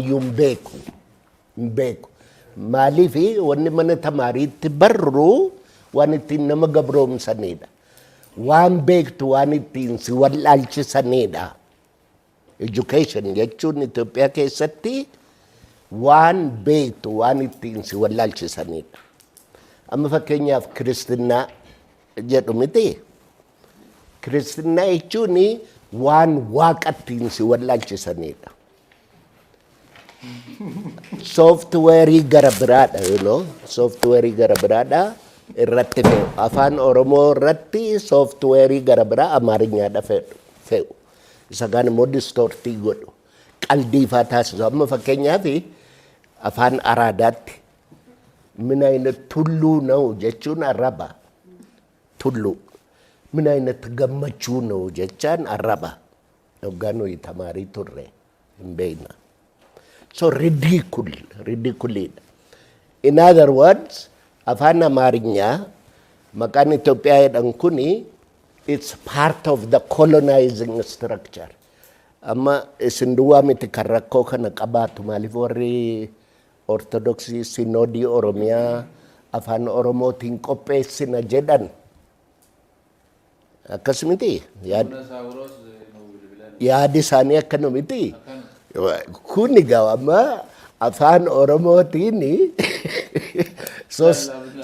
Iyyuu hin beeku. Hin beeku. Maaliif? Wanni mana tamaariitti barru waan ittiin nama gabroomsanidha. Waan beektu waan ittiin si wallaalchisanidha. Education jechuun Itoophiyaa keessatti waan beektu waan ittiin si wallaalchisanidha. Amma fakkeenyaaf Kiristinnaa jedhu miti. Kiristinnaa jechuun waan Waaqa ittiin si wallaalchisanidha. Softwareii gara biraadha. Softwareii gara biraadha irratti fe'u. Afaan Oromoo irratti softwareii gara biraa Amaarinyaadha fe'u. Isa kaan immoo distortii godhu. Qaldii faa taasisu. Amma fakkeenyaaf afaan Araadaatti ምን አይነት ቱሉ ነው jechuun arraba. Tulluu. ምን አይነት gammachuu ነው jechaan arraba. Yoggaa nuyi tamaarii turre hin beekna. So ridicule, ridiculeidha. In other words, afaan Amaarinyaa maqaan Itoophiyaa jedhan kuni, it's part of the colonizing structure. Amma isin duwwaa miti kan rakkoo kana qabaatu. Maaliif warri Ortodoksii Sinoodii Oromiyaa afaan Oromootiin qopheessina jedhan? Akkas miti? Yaadi isaanii akkana miti? Kun egaa amma afaan Oromootiin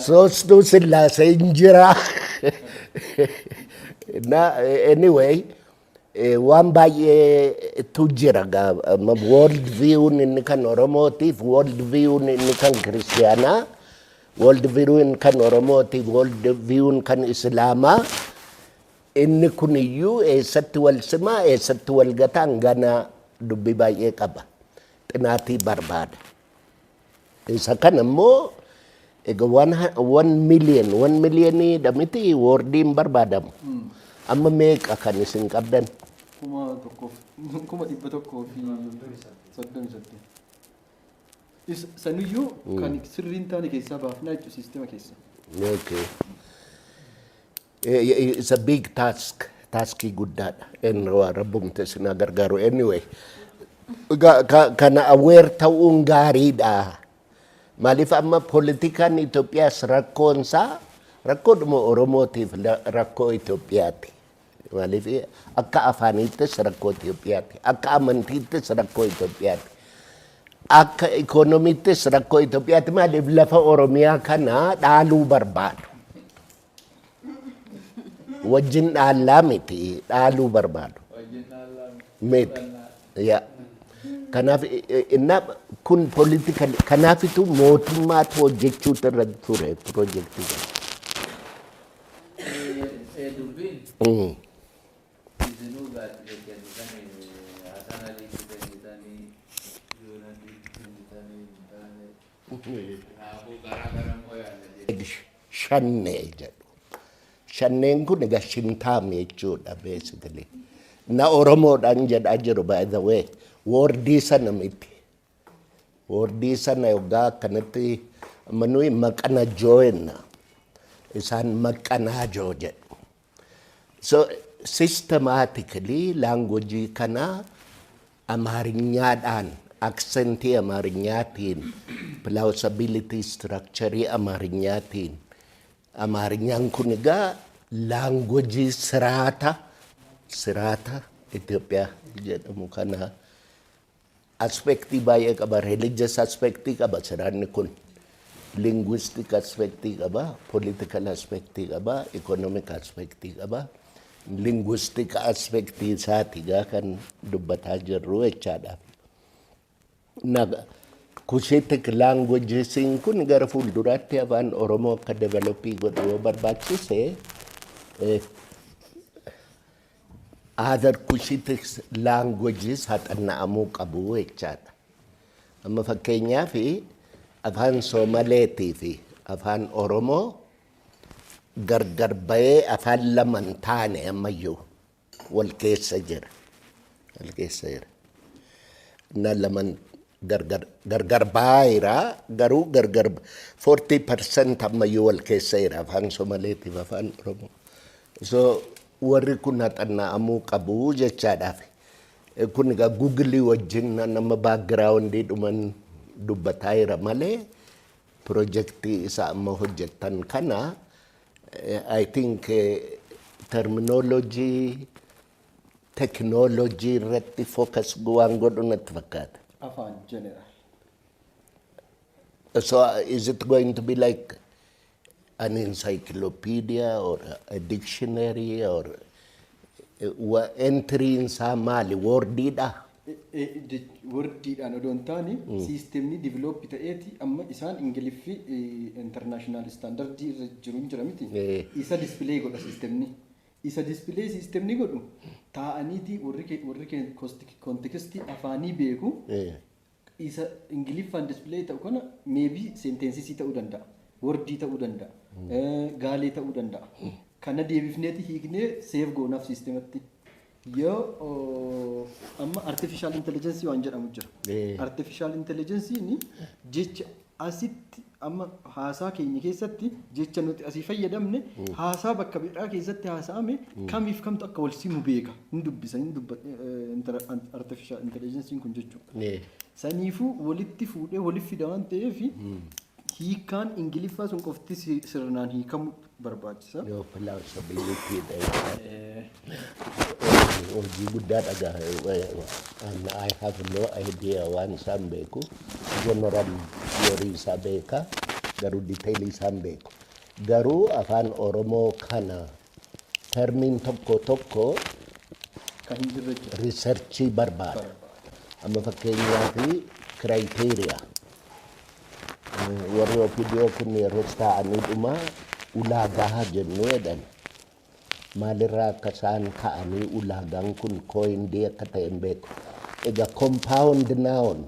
ሶስቱ ስላሴ እንጅራ na. Anyway, waan baay'eetu jira. Amma world view'n inni kan Oromootiif, world view'n inni kan Kiristiyaanaa, world view'n kan Oromootiif, world view'n kan Islaamaa, inni kun iyyuu eessatti wal simaa, eessatti wal gataan, gana dubbii baay'ee qaba. Xinaatii barbaada. Isa kana immoo egaa 1 million, 1 millioniidha miti wordiin barbaadamu? Amma meeqa kan isin qabdan? 1,000, 138,000. Saniyyuu kan sirrii hin taane keessaa baafnaa jechuudha siistema keessa. Okay. It's a big task. Taskii guddaadha. Inni waa rabbumte isin haa gargaaru. Anyway. Kana aware ta'uun gaariidha. Maaliif amma poolitikaan Itoophiyaas rakkoonsaa rakkoodhuma Oromootiif rakkoo Itoophiyaati. Maaliif akka afaaniittis rakkoo Itoophiyaati. Akka amantiittis rakkoo Itoophiyaati. Akka ikoonomiittis rakkoo Itoophiyaati. Maaliif lafa Oromiyaa kana dhaaluu barbaadu. Wajjin dhaallaa miti, dhaaluu barbaadu. Miti. Yaa. Kanaaf inna kun political, kanaafitu mootummaatu hojjechuutu irra ture piroojeektii kana. Dubbiin isinuu gaazexee kennitanii, Hasan Aliitti kennitanii, Yuunadiitti kennitanii hin taane. Kanaafuu garaa gara immoo yaadna jedhe. Shannee jedhu. Shanneen kun egaa shintaam jechuudha basically. Na Oromoodhaan jedhaa jiru, by the way. Wordii sana miti. Wordii sana yoggaa akkanatti amma nuyi maqanajoo jenna. Isaan maqanaajoo jedhu. So systematically language kana Amaarinyaadhaan, accentii Amaarinyaatiin, plausibility structure Amaarinyaatiin. Amaarinyaan kun egaa language siraata Itoophiyaa jedhamu kana aspectii baay'ee qaba. Religious aspectii qaba siraanni kun. Linguistic aspectii qaba, political aspectii qaba, economic aspectii qaba. Linguistic aspectii isaati gaa kan dubbataa jirru jechaadha. Na Cushitic languagesiin kun gara fuulduraatti afaan Oromoo akka developii godhu yoo barbaachise, other Cushitic languages haxanna'amuu qabu jechaadha. Amma fakkeenyaaf afaan Soomaleetii fi afaan Oromoo gargar bahee afaan lama hin taane, ammayyuu wal keessa jira. Wal keessa jira. Na laman gargar gargar baay'eera, garuu gargar 40% ammayyuu wal keessa jira afaan Soomaleetiif afaan Oromoo. So warri kun haxanna'amuu qabu jechaadhaaf. Kun egaa Google wajjin nama background dhuman dubbataa jira malee, pirojektii isa amma hojjettan kana, I think terminology, technology irratti focus waan godhu natti fakkaata. Afaan general. So is it going to be like an encyclopedia or a dictionary or entry isaa maali? Wordiidha? Wordiidhaan odoo hin taane, siistemni develop ta'eeti. Amma isaan Ingiliffi international standardii irra jiru hin jira miti. Isa display godha siistemni. Isa display siistemni godhu taa'aniiti warri contextii afaanii beeku isa Ingiliffaan display ta'u kana, maybe sentencesii ta'uu danda'a, wordii ta'uu danda'a, gaalee ta'uu danda'a. Kana deebifneeti hiiknee save goonaaf siistematti. Yoo amma artificial intelligence waan jedhamu jira. Artificial intelligence'n jecha asitti amma haasaa keenya keessatti jecha nuti asii fayyadamne, haasaa bakka biraa keessatti haasa'ame kamiif kamtu akka wal simu beeka. Hin dubbisa, hin dubbata artificial intelligence kun jechuudha. Saniifuu walitti fuudhee walitti fida waan ta'eef, hiikkaan Ingiliffaa sun qofti sirnaan hiikamuu barbaachisa. Yoo plausibility dha. Hojii guddaa dhagaa. And I have no idea waan isaan beeku. General theory isaa beeka, garuu detail isaan beeku. Garuu afaan Oromoo kana termiin tokko tokko kan hin jirre jira. Researchii barbaada. Amma fakkeenyaaf criteria. Warri OPDO kun yeroo taa'anii dhuma ulaagaa jennu jedhan. Maalirraa akka isaan ka'anii ulaagaan kun coinedii akka ta'e hin beeku. Egaa compound noun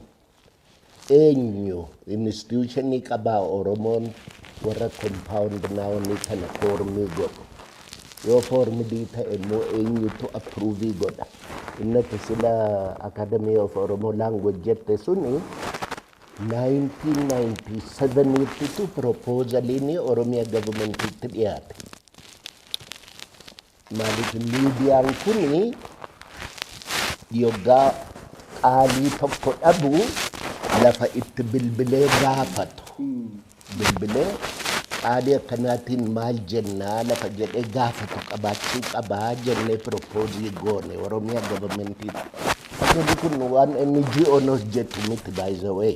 eenyu institutionii qabaa Oromoon warra compound nounii kana formii godhu? Yoo formidii ta'e immoo eenyutu approveii godha? Inni ati sila Academy of Oromo Language jette suni 1997tti proposaliin Oromiyaa governmentiitti dhiyaate. Maaliif miidiyaan kuni yoggaa qaalii tokko dhabu lafa itti bilbilee gaafatu. Bilbilee qaalii akkanaatiin maal jennaa lafa jedhee gaafatu qabaachuu qabaa jennee proposeii goone Oromiyaa governmentiitti. Akkasumas kun waan NGO'n hojjetu miti, by the way.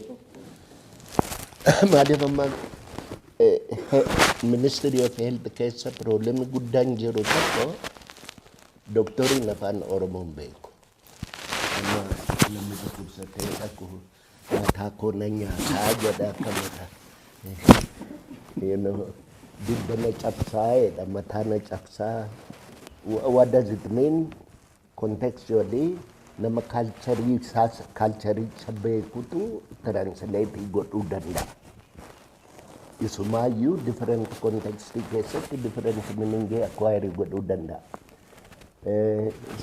Maaliif amma Ministry of Health keessa problemi guddaan jiru tokko doktoriin afaan Oromoo hin beeku. Amma namni dhukkubsatee dhaqu mataa koo na nyaataa jedha, akka mataa. Dugda na cabsaa jedha, mataa na cabsaa. What does it mean? Contextually nama cultureii isaas cultureicha beekutu translate godhuu danda'a. Isumaayyuu different context keessatti different meaning acquire godhuu danda'a.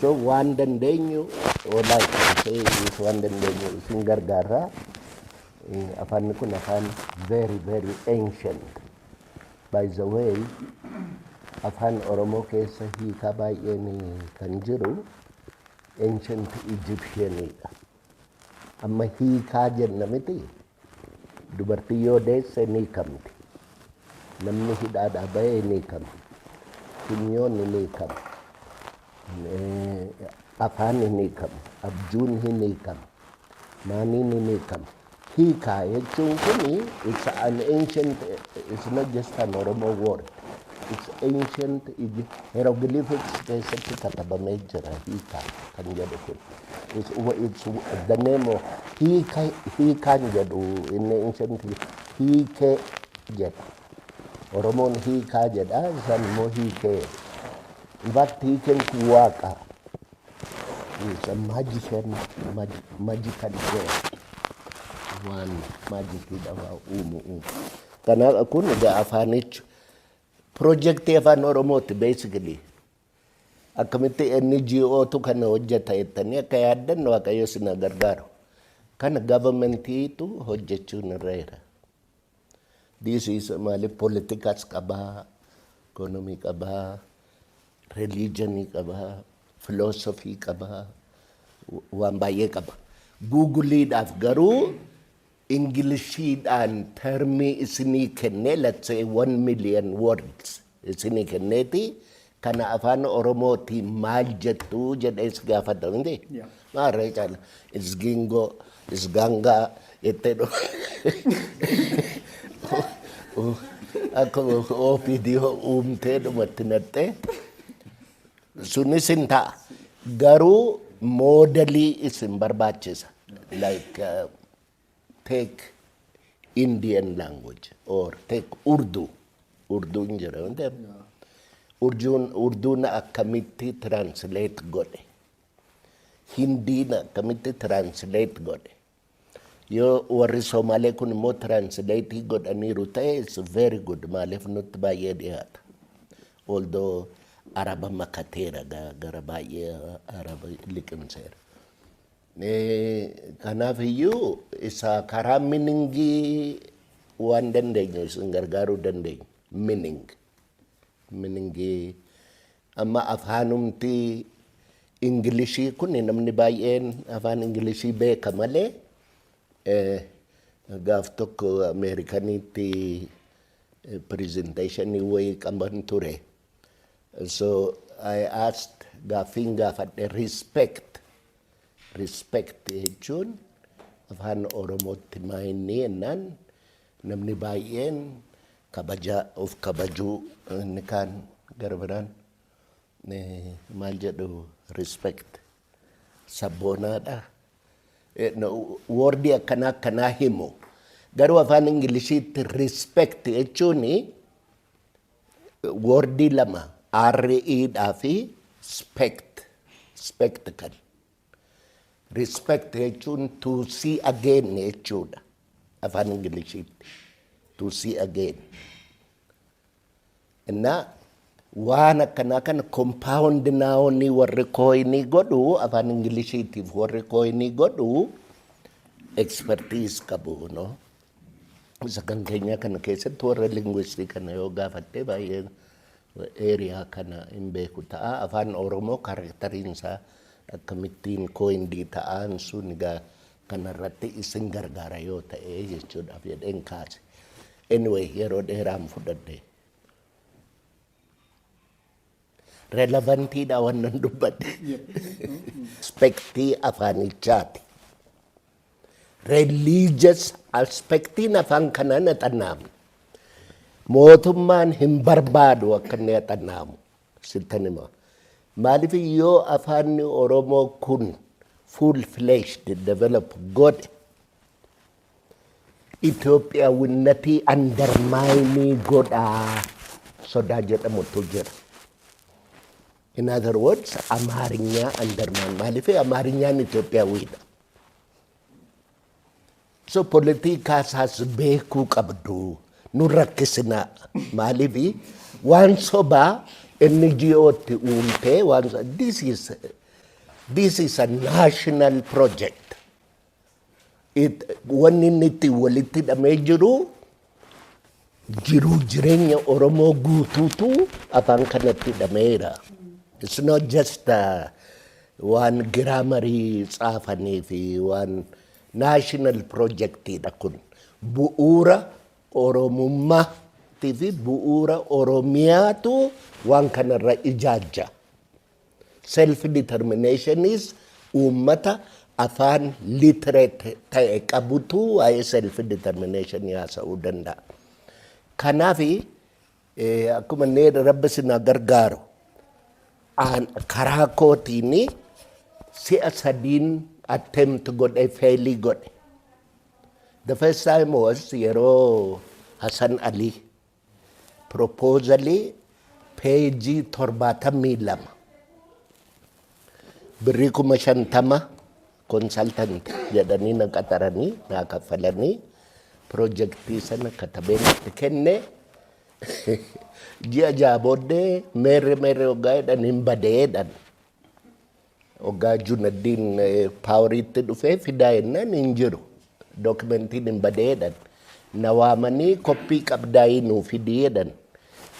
So waan dandeenyu, all I can say is waan dandeenyu isin gargaarraa. Afaanni kun afaan very very ancient. By the way, afaan Oromoo keessa hiikaa baay'een kan jiru ancient Egyptianidha. Amma hiikaa jenna miti. Dubartii yoo deesse ni hiikamti. Namni hidhaadhaa bahee ni hiikama. Funyoon ni hiikama. Afaan ni hiikama. Abjuun ni hiikama. Maaniin ni hiikama. Hiikaa jechuun kuni it's an ancient, it's not just an Oromo word. It's ancient hieroglyphics keessatti katabamee jira hiikaa kan jedhu kun. It's the name of hiika, hiikaan jedhu inni ancient hiikee jedha. Oromoon hiikaa jedha, isaan immoo hiikee. In fact, hiikeen kun waaqa. It's a magician, magical god. Waan magiciidha, waa uumu uumu. Kanaaf kun egaa afaanichi pirojektii afaan Oromooti basically. Akkamitti NGOtu kana hojjeta jettanii akka yaaddan, Waaqayyo isin gargaaru. Kana governmentiitu hojjechuun irra jira. This is maaliif politikaas qabaa, economy qabaa, religionii qabaa, philosophy qabaa. Waan baay'ee qaba. Googleiidhaaf garuu Inglishiidhaan termii isinii kennee, let's say 1 million words isinii kenneeti, kana afaan Oromootiin maal jettuu jedhee si gaafata miti. Yeah. Maarree caala isgingoo isgangaa jettee dhufa. Akka OPDO uumtee dhumatti naqxee sunis hin ta'a. Garuu modelii isin barbaachisa. Like take Indian language or take Urdu. Urdu hin jira waan ta'eef. Urduun akkamitti translate godhe? Hindiin akkamitti translate godhe? Yoo warri Somaalee kun immoo translate godhaniiru ta'e, it's very good, maaliif nutti baay'ee dhiyaata. Although Araba makateera, gara baay'ee Araba liqimseera. Kanaaf iyyuu isa karaa meaningii waan dandeenyu isin gargaaruu dandeenya. Meaning. Meaningii amma afaanumti Ingilishii kun namni baay'een afaan Ingilishii beeka malee, gaaf tokko Ameerikaniitti presentationii wayii qaban ture. So I asked, gaaffiin gaafadhe, respect. Respect jechuun afaan Oromootti maa inni jennaan, namni baay'een kabaja, of kabajuu, inni kaan gara biraan maal jedhu, respect sabboonaadha. Wordii akkanaa akkanaa himu. Garuu afaan Ingiliziitti respect jechuun wordii lama, RE-dhaa fi spect, spectacle. Respect jechuun to see again jechuudha afaan Ingiliziitti. To see again. Innaa waan akkanaa kana compound nounii warri coinii godhu, afaan Ingiliziitiif warri coinii godhu expertise qabu, no? Isa kan keenya kana keessatti warra linguistii kana yoo gaafatte baay'ee area kana hin beeku ta'a. Afaan Oromoo characteriin isaa akkamittiin coined ta'an sun egaa kanarratti isin gargaara yoo ta'e jechuudhaaf jedheen kaase. Anyway, yeroo dheeraan fudhadhe. Relevantiidha waan nan dubbadhe. Aspectii afaanichaati. Religious aspectiin afaan kanaa na xannaamu. Mootummaan hin barbaadu akka inni xannaamu. Sittan hima. Maaliif yoo afaanni Oromoo kun full fleshed develop godhe, Itoophiyaawinnatii undermine godhaa sodaa jedhamutu jira. In other words, Amaarinyaa undermine. Maaliif Amaarinyaan Itoophiyaawidha. So politikaa isaas beekuu qabdu. Nu rakkisinaa. Maaliif waan sobaa NGOtti uumtee waan this is a national project. Wanni inni itti walitti hidhamee jiru jiruu jireenya Oromoo guutuutu afaan kanatti hidhameera. It's not just waan grammarii tsaafanii fi waan national projectiidha kun. Bu'uura Oromummaatii fi bu'uura Oromiyaatu waan kanarra ijaajja. Self determination is uummata afaan literate ta'e qabutu waa'ee self determination haasa'uu danda'a. Kanaaf akkuma inni Rabbi sinaa gargaaru, karaa kootiin si'a sadiin attempt godhe, failii godhe. The first time was yeroo Hassan Ali proposalii peejii 72, birrii 50,000 consultant jedhanii na qaxaranii naa kaffalanii, projectii sana katabeen itti kenne. Ji'a 6 booddee meerre meerre waggaa jedhan, hin badee jedhan. Waggaa Junaddiin poweriitti dhufee fidaa jennaan hin jiru. Documentiin hin badee jedhan. Na waamanii copy qabdaayii nuu fidii jedhan.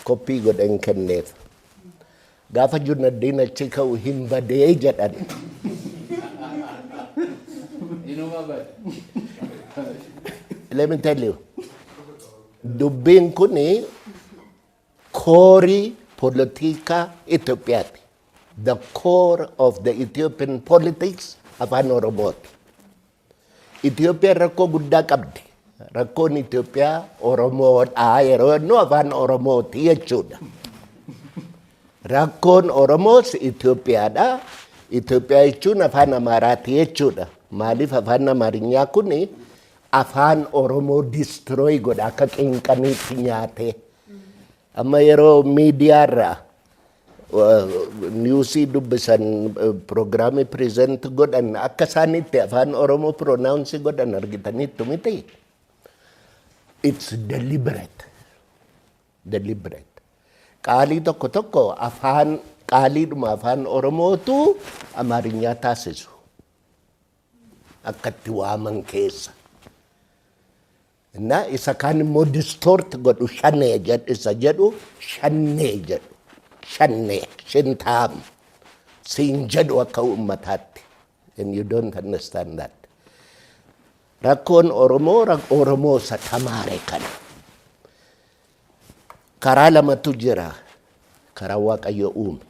Copy godhan kenneef. Gaafa Junaddiin achi ka'u hin badee jedhan. Nama bada. Let me tell you. Dubbiin kuni core politikaa Itoophiyaati. The core of the Ethiopian politics afaan Oromooti. Itoophiyaan rakkoo guddaa qabdi. Rakkoon Itoophiyaa Oromoodha yeroo jennu afaan Oromooti jechuudha. Rakkoon Oromoos Itoophiyaadha. Itoophiyaa jechuun afaan Amaaraati jechuudha. Maaliif afaan Amaarinyaa kuni afaan Oromoo destroy godha, akka qinqaniitti nyaate. Amma yeroo miidiyaarraa newsii dubbisan, programii present godhan, akka isaan itti afaan Oromoo pronounce godhan argitaniittu miti. It's deliberate. Deliberate. Qaalii tokko tokko afaan qaaliidhuma afaan Oromootu Amaarinyaa taasisu. Akka itti waaman keessa. Na isa kaan immoo distort godhu, shanee jedhu, isa jedhu shannee jedhu, shannee shintaam siin jedhu akka uummataatti. And you don't understand that. Rakkoon Oromoo Oromoo isa tamaare kana. Karaa lamatu jira. Karaa Waaqayyo uume.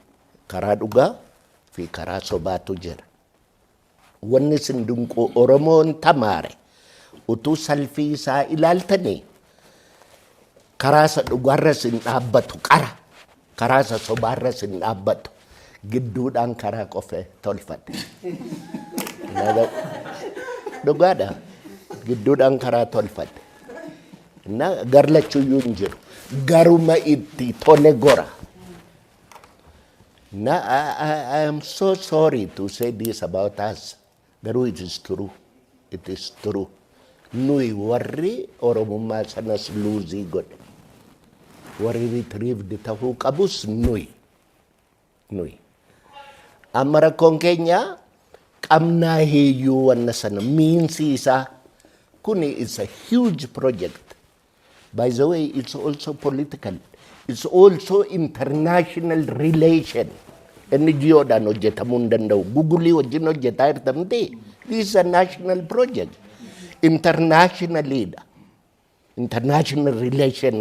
Karaa dhugaa fi karaa sobaatu jira. Wanni isin dinqu, Oromoon tamaare utuu salfii isaa ilaaltanii karaa isa dhugaarra isin dhaabbatu, qara karaa isa sobaarra isin dhaabbatu, gidduudhaan karaa qofe tolfate. Dhugaadha. Gidduudhaan karaa tolfate. Na garlachuuyyuu hin jiru. Garuma itti tole gora. Na I am so sorry to say this about us. Garuu it is true. It is true. Nuyi warri Oromummaa sanas lose godhe. Warri retrieved ta'uu qabus nuyi. Nuyi. Amma rakkoon keenya qabnaa heeyyuu wanna sana meansi isaa kuni is a huge project. By the way, it's also political. It's also international relation. NGO-dhaan hojjetamuu hin danda'u. Google wajjin hojjetaa jirta miti. This is a national project. Internationally dha. International relation.